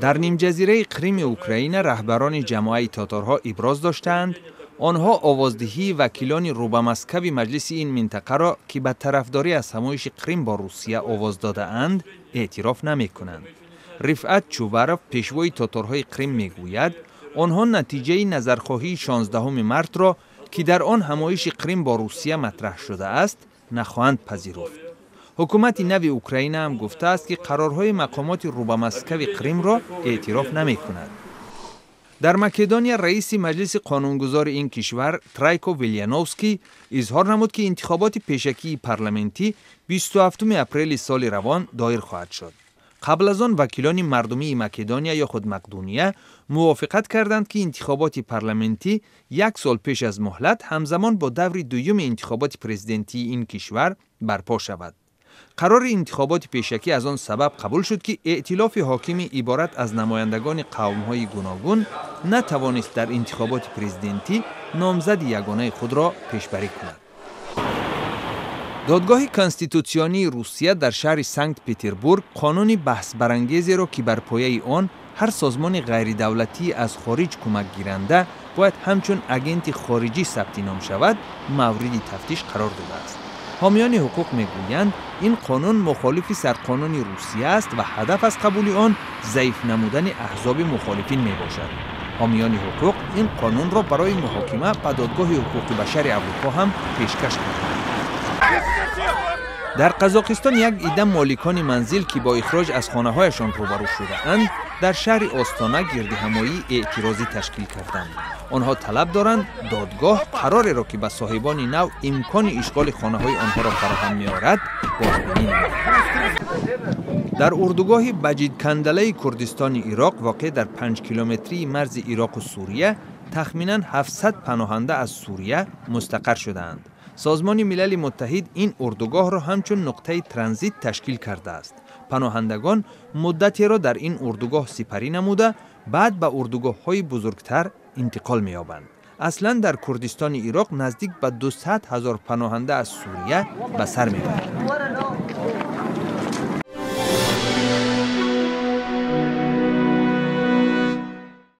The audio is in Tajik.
Дар нимҷазираи Қрими Украина раҳбарони ҷамоаи тоторҳо иброз доштаанд, онҳо овоздиҳии вакилони рӯбамаскави маҷлиси ин минтақаро, ки ба тарафдорӣ аз ҳамоиши Қрим бо Русия овоз додаанд, эътироф намекунанд. Рифъат Чуваров, пешвои тоторҳои Қрим, мегӯяд, онҳо натиҷаи назархоҳии 16 мартро, ки дар он ҳамоиши Қрим бо Русия матраҳ шудааст, нахоҳанд пазируфт. Ҳукумати нави Украина ҳам гуфтааст, ки қарорҳои мақомоти рӯбамаскави Қримро эътироф намекунад. Дар Македония раиси маҷлиси қонунгузори ин кишвар Трайко Вилияновский изҳор намуд, ки интихоботи пешакии парламентӣ 27 апрели соли равон доир хоҳад шуд. Қабл аз он вакилони мардумии Македония ё худ Мақдуния мувофиқат карданд, ки интихоботи парламентӣ як сол пеш аз муҳлат, ҳамзамон бо даври дуюми интихоботи президентии ин кишвар барпо шавад. Қарори интихоботи пешакӣ аз он сабаб қабул шуд, ки эътилофи ҳокимӣ иборат аз намояндагони қавмҳои гуногун натавонист дар интихоботи президентӣ номзади ягонаи худро пешбарӣ кунад. Додгоҳи конститутсионии Русия дар шаҳри Санкт Петербург қонуни баҳсбарангезеро, ки бар пояи он ҳар созмони ғайридавлатии аз хориҷ кӯмакгиранда бояд ҳамчун агенти хориҷӣ сабти ном шавад, мавриди тафтиш қарор додааст. Ҳомиёни ҳуқуқ мегӯянд, ин қонун мухолифи сарқонуни Русия аст ва ҳадаф аз қабули он заиф намудани аҳзоби мухолифин мебошад. Ҳомиёни ҳуқуқ ин қонунро барои муҳокима ба Додгоҳи ҳуқуқи башари Аврупо ҳам пешкаш карданд. Дар Қазоқистон як ида моликони манзил, ки бо ихроҷ аз хонаҳояшон рӯбарӯ шудаанд, дар шаҳри Остона гирдиҳамоии эътирозӣ ташкил карданд. Онҳо талаб доранд, додгоҳ қарореро, ки ба соҳибони нав имкони ишғоли хонаҳои онҳоро фароҳам меорад, бозбинӣ намояд. Дар урдугоҳи Баҷидкандалаи Курдистони Ироқ, воқеъ дар 5-километрии марзи Ироқу Сурия, тахминан 700 паноҳанда аз Сурия мустақар шудаанд. Созмони Милали Муттаҳид ин урдугоҳро ҳамчун нуқтаи транзит ташкил кардааст. Паноҳандагон муддатеро дар ин урдугоҳ сипарӣ намуда, баъд ба урдугоҳҳои бузургтар интиқол меёбанд. Аслан дар Курдистони Ироқ наздик ба 200 000 паноҳанда аз Сурия ба сар мебаранд.